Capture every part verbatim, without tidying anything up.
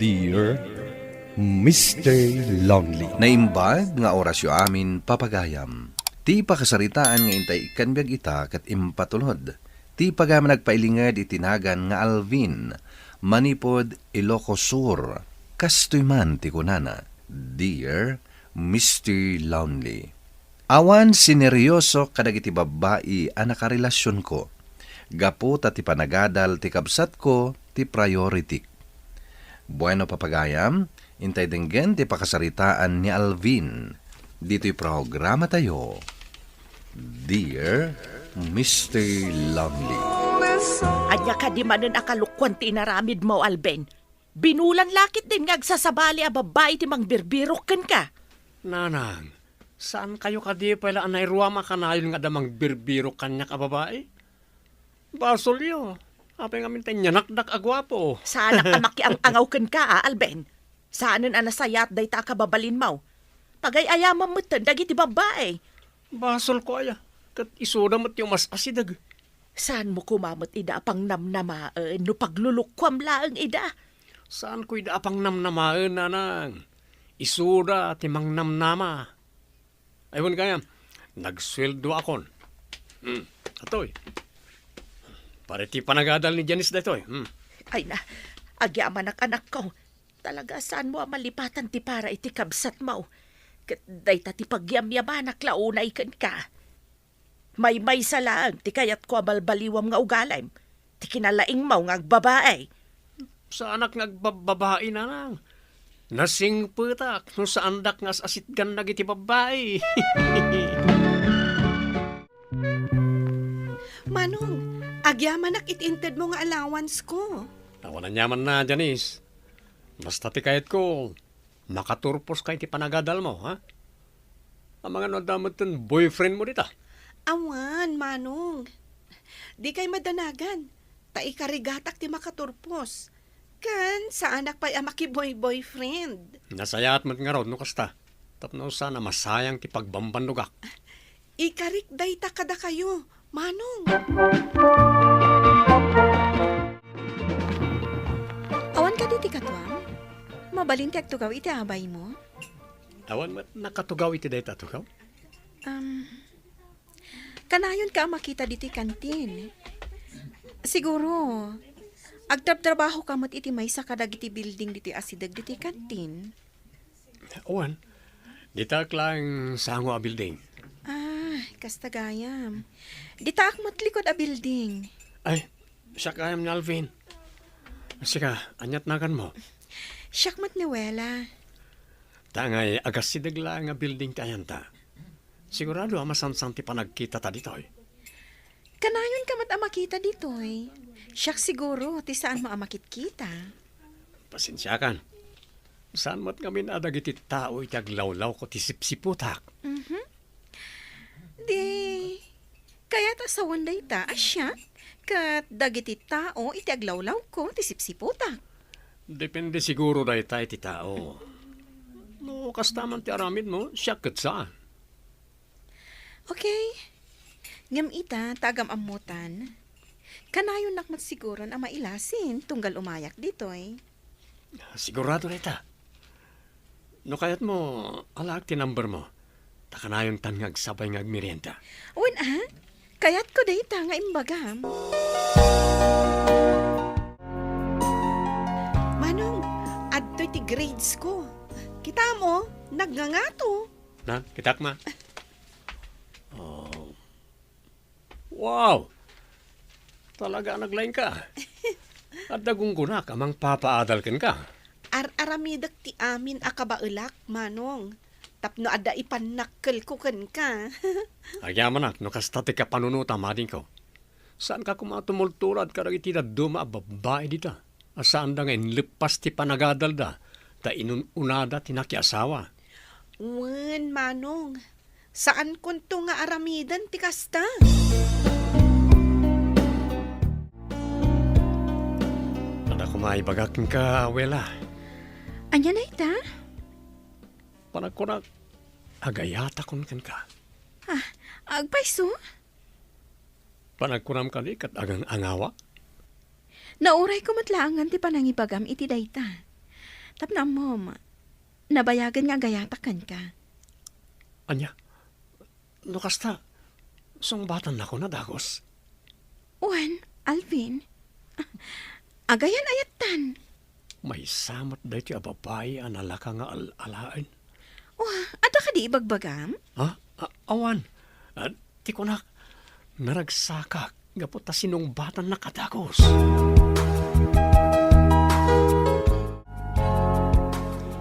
Dear Mister Lonely. Naimbag nga orasyo amin, papagayam. Ti pakasaritaan nga intay ikkan biag ita ket impatulod ti pagayam a nagpailinged iti nagan nga Alvin, manipud Ilocos Sur. Kastoy man ti kunana, Dear Mister Lonely. Awan sineryoso kadagiti babbai a nakarelasionko, gapu ta ti panagadal ti kabsatko ti priority. Bueno, papagayam, intay denggen ti pakasaritaan ni Alvin ditoy programatayo, Dear Mister Lonely. Ania kadi manen a kalokoan ti inaramidmo, Alvin? Binulan la ketdin nga agsasabali a babbai ti mangbirbirok kenka. Nanang, saan kayo kadi pay la a nairuam a kanayon nga adda mangbirbirok kaniak a babai? Basolyo. Apay ngamin ta inyanakdak a guapo. Saanak a makiang-angaw kenka, a, Alvin. Saanen a nasayaat dayta a kababalinmo. Pagay-ayamam metten dagiti babbai. Basolko aya, ket isuda met ti umas-asideg. Saanmo koma met ida a pangnamnamaen no paglulukoam laeng ida? Saanko ida a pangnamnamaen, nanang. Isuda ti mangnamnama. Ay, wen gayam, nagsueldoakon. Hmm, atoy. Para iti panagadal ni Janice daytoy. Hmm. Ay na, agyamanak, anakko. Talaga, saanmo a malipatan ti para iti kabsatmo. Ket dayta ti pagyamyamanak la unay kenka. Maymaysa laeng ti kayatko a balbaliwam nga ugalim, ti kinalaingmo nga agbabai. Saanak nga agbababai, nanang. Nasingpetak no saandak nga as-asitgan dagiti babbai. Manong, agyamanak iti intedmo nga allowance ko. Awan aniamanna, Janice. Basta ti kayatko, makaturposka iti panagadalmo, ha? Amangan no adda metten boyfriendmo dita? Awan, Manong. Dikay madanagan, ta ikarigatak ti makaturpos. Ken saanak pay a makiboy-boyfriend. Nasayaat met ngarud no kasta, tapno saan a masayang ti pagbambannogak. Ikarik dayta kadakayo, Manong. Awan kadi ti katuam? Mabalin ti agtugaw iti abaymo? Awan met nakatugaw iti dayta a tugaw? Um, kanayonka a makita ditoy kantin. Siguro, agtrabtrabahoka met iti maysa kadagiti building ditoy asideg ditoy kantin. Wen, ditaak laeng sango a building. Ah, kasta gayam. Ditaak met likod a building. Ay, siak gayam ni Alvin. Sika, aniat naganmo? Siak met ni Wela. Ta ngay agasideg laeng a building ti ayanta. Sigurado a masansan ti panagkitata ditoy. Kanayonka met a makita ditoy. Siak siguro ti saanmo a makitkita. Pasensiakan. Saan met ngamin a dagiti tao iti aglawlawko ti sipsiputak? Mhm. Di, kayat a sawen dayta a siak ket dagiti tao iti aglawlawko ti sipsiputak. Depende siguro dayta iti tao. No kasta man ti aramidmo, siak ket saan. Okay. Ngem ita, ta agam-ammotan, kanayonnak met siguron a mailasin tunggal umayak ditoy. Sigurado dayta. No kayatmo, alaek ti numbermo. Ta kanayontan nga agsabay nga agmerienda. Wen a? Kayatko dayta nga imbagam. Manong, adtoy ti grades ko. Kitam, o, nagngangato. Na, kitak ma. Oh. Wow! Talaga a naglaingka. Adda gunggonak a mangpapaadal kenka. Ar-aramidek ti amin a kabaelak, Manong, tapno adda ipannakkelko kenka. Agyamanak no kasta ti kapanunotam, adingko. Saanka koma a tumultulad kadagiti dadduma a babbai dita a saanda nga inleppas ti panagadalda ta inun-unada ti nakiasawa. Wen, Manong, saankonto nga aramiden ti kasta. Adda koma ibagak kenka, Wela. Ania dayta? Panagkunak, agayatakon kenka. Ah, agpayso? Panagkunam kadi ket agang-angawak? Naurayko met laengen ti panangibagam iti dayta. Tapno ammom, nabayagen nga agayatak kenka. Ania? No kasta, sungbatannakon a dagus? Wen, Alvin. Agayan-ayattan. Maysa met daytoy a babai a nalaka nga al-alaen. Wa, adda kadi ibagbagam? Ha? A-, awan. Ah, ti kunak, naragsakak gapu ta sinungbatannak a dagus.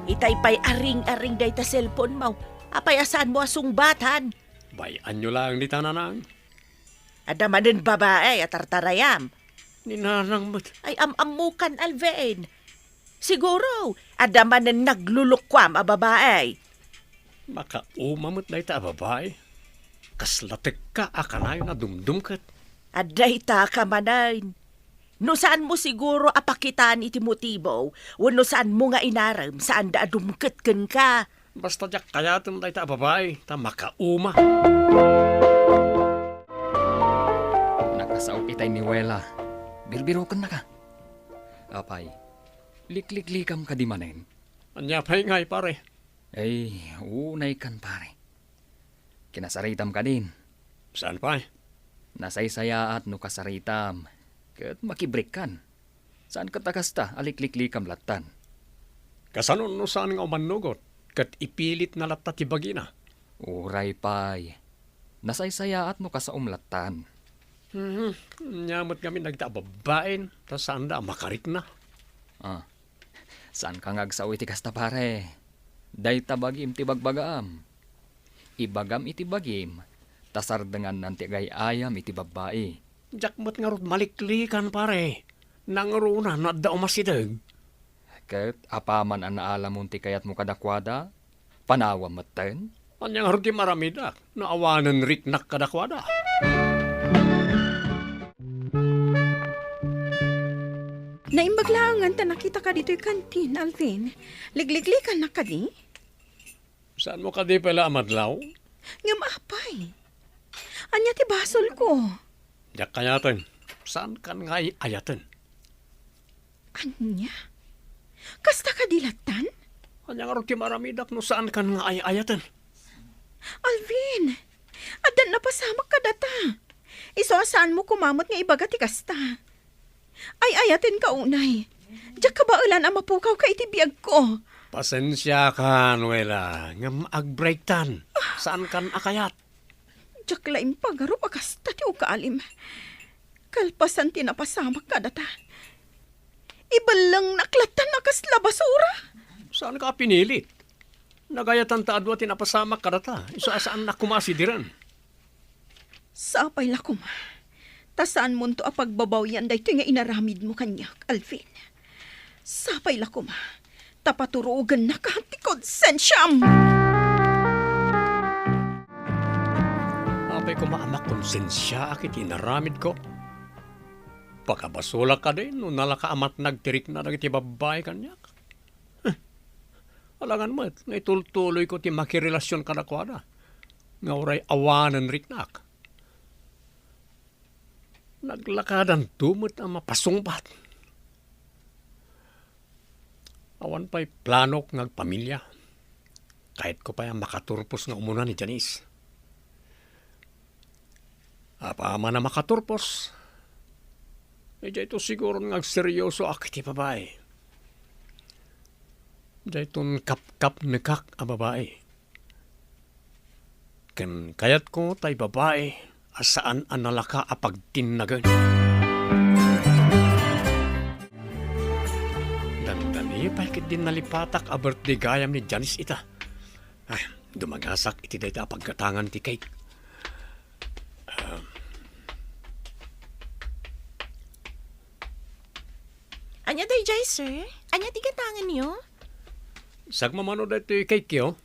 Itay pay a ring-aring dayta cellphone mo. Apay a saanmo a sungbatan? Bay-anyo laeng dita, nanang. Adda manen babai a tartarayam. Ni nanang met. Ay, am-ammokan, Alvin. Siguro, adda manen naglulukuam a babai. Makauma met dayta a babai. Kasla tekka a kanayon a dumdumket. Adda ita ka manen. No saanmo siguro a pakitaan iti motibo, wenno saanmo nga inarem, saanda a dumket kenka. Basta diak kayaten dayta a babai, ta makauma. Nakasaok itay ni Wela. Birbirokennaka. Apay, likliklikam kadi manen? Ania pay ngay, pare? Ay, unay kan, pare. Kinasaritam kadin. Saan pay? Nasaysayaat no kasaritam, ket makibrikkan. Saan ket a kasta a likliklikam lattan? Kasano no saan nga umannugot, ket ipilitna latta ti bagina? Uray pay. Nasaysayaat no kasaom lattan. Mhm. Ania met ngamin dagita a babbain, ta saanda a makarikna. Ah. Saanka nga agsao iti kasta, pare. Dayta bagim ti bagbagaam. Ibagam iti bagim, ta sardengannan ti agay-ayam iti babbai. Diak met ngarud maliklikan, pare. Nangruna no adda umasideg. Ket apaman a naalamon ti kayatmo kadakuada, panawam metten? Ania ngarud ti maramidak no awanen riknak kadakuada? Naimbag laengen ta nakitaka ditoy kantin, Alvin. Likliklikannak kadi? Saanmo kadi pay la a madlaw? Ngem apay? Ania ti basolko? Diak kayaten. Saankan nga ay-ayaten? Ania? Kasta kadi lattan? Ania ngarud ti maramidak no saankan nga ay-ayaten? Alvin, addan napasamak kadata. Isu a saanmo koma met nga ibaga ti kasta. Ay-ayatenka unay. Diak kabaelan a mapukawka iti biagko. Pasensiakan, Wela, ngem agbreaktan. Saankan a kayat. Diak la impagarup a kasta ti ugalim. Kalpasan ti napasamak kadata, ibellengnak lattan a kasla basura. Saanka a pinilit? Nagayatan ta a dua ti napasamak kadata, isu a saannak koma a sidiren. Sapay la koma, ta saanmonto a pagbabawian daytoy nga inaramidmo kaniak, Alvin. Sapay la koma, ta paturogennaka ti konsensiam. Apay koma a makonsensiaak iti inaramidko? Pakabasolak kadi no nalaka a matnag ti rikna dagiti babbai kaniak? Alangan met nga itultuloyko ti makirelasion kadakuada nga uray awanen riknak. Naglakadanto met a mapasungbat. Awan pay planok nga agpamilia. Kayatko pay a makaturpos nga umuna ni Janice. Apaman a makaturpos, idiayto siguron nga agseriosoak iti babai. Dayton kapkapnekak a babai. Ken kayatko tay babai a saan a nalaka a pagtinnagen. Dandani pay ketdin nalipatak a birthday gayam ni Janice ita. Ah, dumagasak iti dayta a paggatangan ti cake. Ah. Ania daydiay, sir? Ania ti gatangenyo? Sagmamano daytoy cake-yo?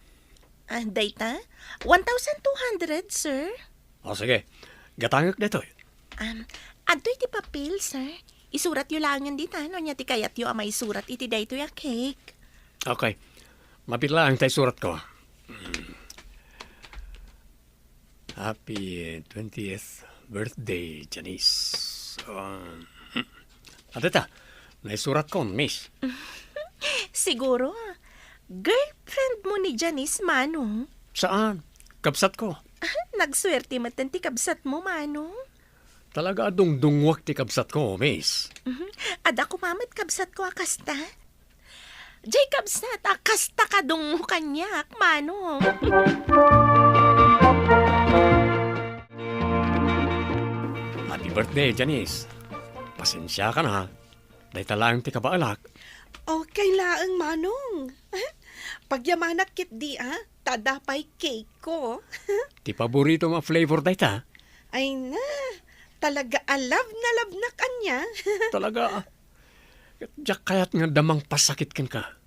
Ah, dayta? One thousand two hundred, sir. O, sige. Gatangek daytoy. Um, adtoy ti papel, sir. Isuratyo laengen dita no ania ti kayatyo a maisurat iti daytoy a cake. Okay. Mabiit laeng ta isuratko. Happy twentieth birthday, Janice. Um, adda ta, naisuratkon, miss. Siguro, girlfriend mo ni Janice, Manong. Saan? Kabsatko. Nagsuwerte met ti kabsatmo, Manong. Talaga a dungdungngoak ti kabsatko, miss. Mhm. Adda koma met kabsatko a kasta. Jay kabsat a kasta kadungmo kaniak, Manong. Happy birthday, Janice. Pasensiakan, ha. Dayta laeng ti kabaelak. Okay laeng, Manong. Pagyamanak ketdi, a, ta adda pay cake ko. Ti paboritom a flavor dayta. Ay na, talaga a love na love nak ania. Talaga, a. Diak kayat nga adda mangpasakit kenka.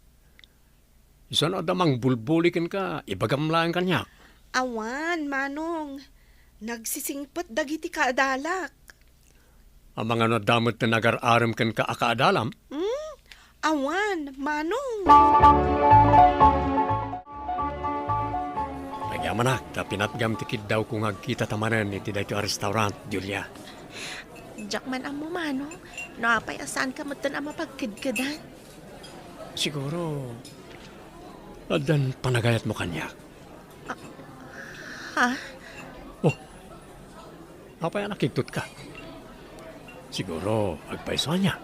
Isu no adda mangbulbuli kenka, ibagam laeng kaniak. Awan, Manong. Nagsisingpet dagiti kaadalak. Amangan no adda met ti nagar-arem kenka a kaadalam? Hmm? Awan, Manong. Agyamanak, ta pinatgam ti kiddawko nga agkitata manen iti daytoy a restaurant, Julia. Diak man ammo, Manong, no apay a saanka metten a mapagkedkedan. Siguro, addan panagayatmo kaniak. Ha? Oh, apay a nakigtotka? Siguro, agpayso ania.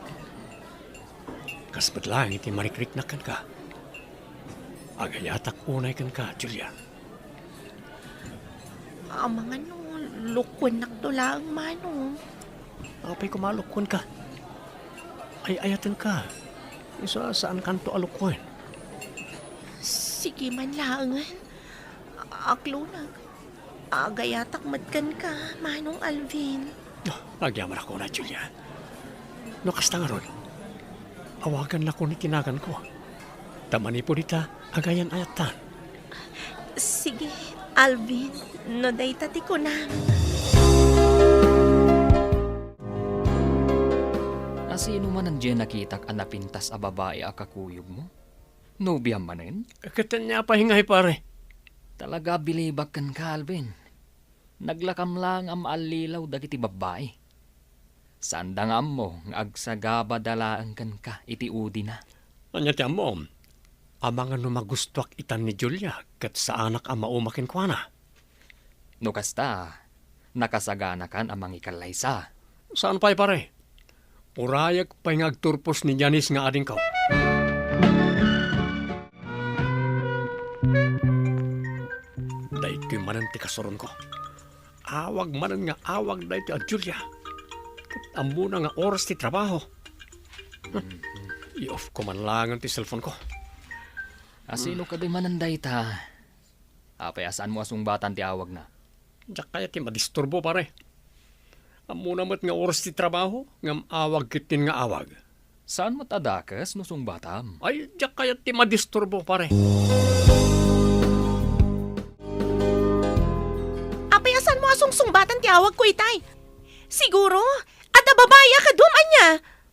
Kas met laeng iti marikriknak kenka. Agayatak unay kenka, Julia. Amangan no, lokuennakto laeng, Manong. Apay koma a lokuenka? Ay-ayatenka. Isu a saankanto a lokuen. Sige man laengen. Aklonag. Agayatak met kenka, Manong Alvin. Ah, agyamanak unay, Julia. No kasta ngarud, awagannak unay ti naganko. Ta manipud ita, agayan-ayattan. Sige, Alvin, no dayta ti kunam. Asino manen diay nakitak a napintas a babai a kakuyogmo? Nobiam manen? Ket ania pay ngay, pare? Talaga a bilibak kenka, Alvin. Naglakam laeng a maallilaw dagiti babbai. Saanda nga ammo nga agsagabada laeng kenka iti udina. Ania ti ammom? Amangan no magustoak itan ni Julia ket saanak a mauma kenkuana. No kasta, nakasaganakan a mangikallaysa. Saan pay, pare? Urayek pay nga agturpos ni Janice nga adingko. Daytoy manen ti kasuronko. Awag manen nga awag daytoy a Julia. Ket ammona nga oras ti trabaho. I-off ko man laengen ti cellphone ko. Asino kadi manen dayta? Apay a saanmo a sungbatan ti awagna? Diak kayat ti madisturbo, pare. Ammona met nga oras ti trabaho, ngem awag ketdin nga awag. Saan met a dakes no sungbatam? Ay, diak kayat ti madisturbo, pare. Apay a saanmo a sungsungbatan ti awagko itay? Siguro, adda babai a kadum, ania?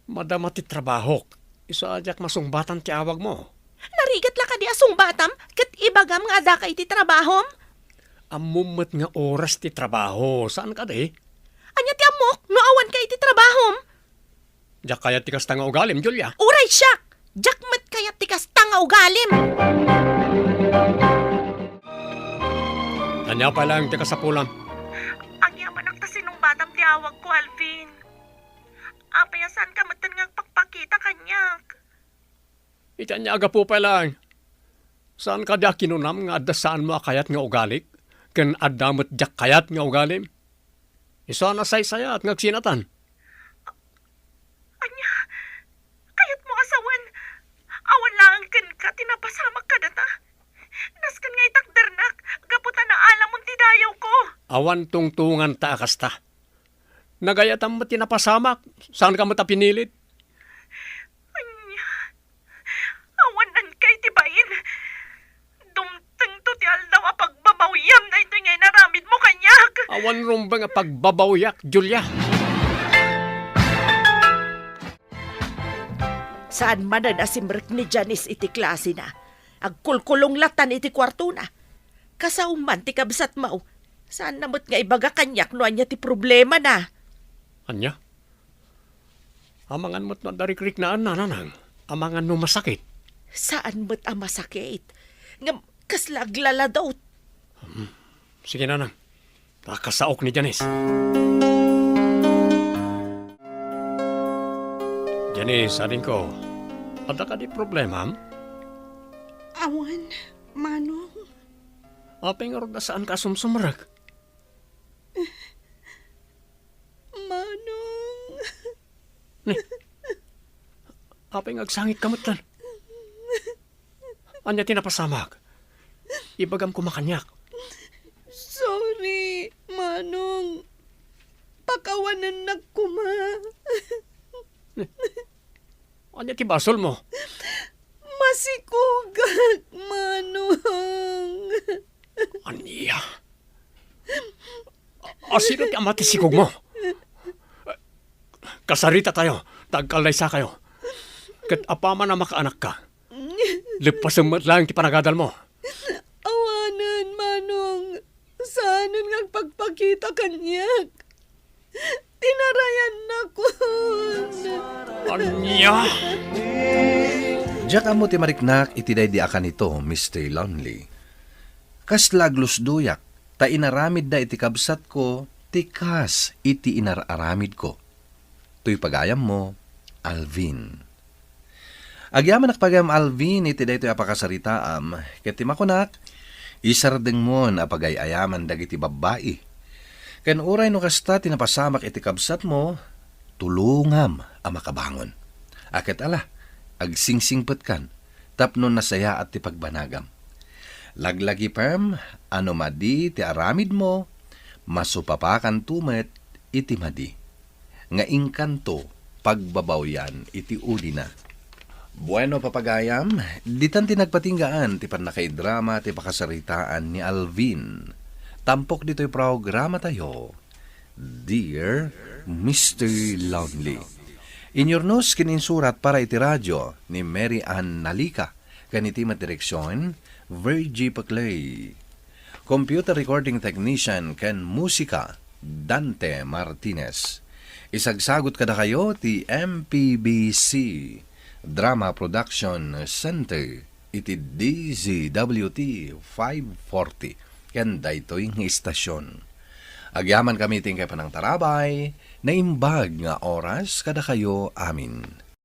Madama ti trabahok. Isu a diak masungbatan ti awagmo. Narigat la kadi a sungbatam ket ibagam nga addaka iti trabahom? Ammom met nga oras ti trabaho, saan kadi? Ania ti ammok no awanka iti trabahom? Diak kayat ti kasta nga ugalim, Julia. Uray siak! Diak met kayat ti kasta nga ugalim! Ania pay laeng ti kasapulam? Agyamanak ta sinungbatam ti awagko, Alvin. Apay a saanka metten nga agpakpakita kaniak? Iti ania a gapu pay laeng? Saan kadi a kinunam nga adda saanmo a kayat nga ugalik, ken adda met diak kayat nga ugalim? Isu a nasaysayaat nga agsinatan. Ania? Kayatmo a sawen, awan laeng kenka ti napasamak kadata? Nasken nga itakdernak gapu ta naalamon ti dayawko. Awan tungtunganta a kasta. Nagayatam met ti napasamak, saanka met a pinilit. Ania? Awan nankay ti bain. Dumtengto ti aldaw a pagbabawyam daytoy nga inaramidmo kaniak. Awan rumbeng a pagbabawiak, Julia. Saan manen a simrek ni Janice iti klasena. Agkulkulong latan iti kuartona. Kasao man ti kabsatmo. Saanna met nga ibaga kaniak no ania ti problemana. Ania? Amangan met no adda rikriknaanna, nanang. Amangan no masakit. Saan met a masakit. Ngem kasla aglaladot. Hmm. Sige, nanang. Takasaok ni Janice. Janice, adingko, adda kadi problemam? Awan, Manong. Apay ngarud a saanka a sumsumrek? Manong. Ni, apay nga agsangitka metten? Ania ti napasamak? Ibagam koma kaniak. Sorry, Manong. Pakawanennak koma. Ania ti basolmo? Masikogak, Manong. Ania? A-, asino ti ama ti sikogmo? Kasaritatayo, ta agkallaysakayo. Ket apaman a makaanakka, leppasem met laeng ti panagadalmo. Awanen, Manong. Saanen nga agpakpakita kaniak. Inarayannakon. Ania? Diak ammo ti mariknak iti daydi a kanito, Mister Lonely. Kasla aglusdoyak, ta inaramidda iti kabsatko ti kas iti inar-aramidko. Toy pagayammo, Alvin. Agyamanak pagayam, Alvin, iti daytoy a pakasaritaam, ket ti makunak, isardengmon a pagay-ayaman dagiti babbai. Ken uray no kasta ti napasamak iti kabsatmo, tulongam a makabangon. A ket ala, agsingsingpetkan, tapno nasayaat ti pagbanagam. Laglagipem a no madi ti aramidmo, masupapakanto met iti madi. Nga inkanto pagbabawian iti ulina. Bueno, papagayam, ditan ti nagpatinggaan ti pannakaidrama ti pakasaritaan ni Alvin. Tampok ditoy programatayo, Dear Mister Lonely. Inyurnos ken insurat para iti radio ni Mary Ann Nalica, ken iti met direksion, Virgie Paclay. Computer recording technician ken musika, Dante Martinez. Isagsagut kadakayo ti M P B C Drama Production Center iti D Z W T five forty ken daytoy nga istasyon. Agyamankami ti inkay panangtarabay, naimbag nga oras kadakayo amin.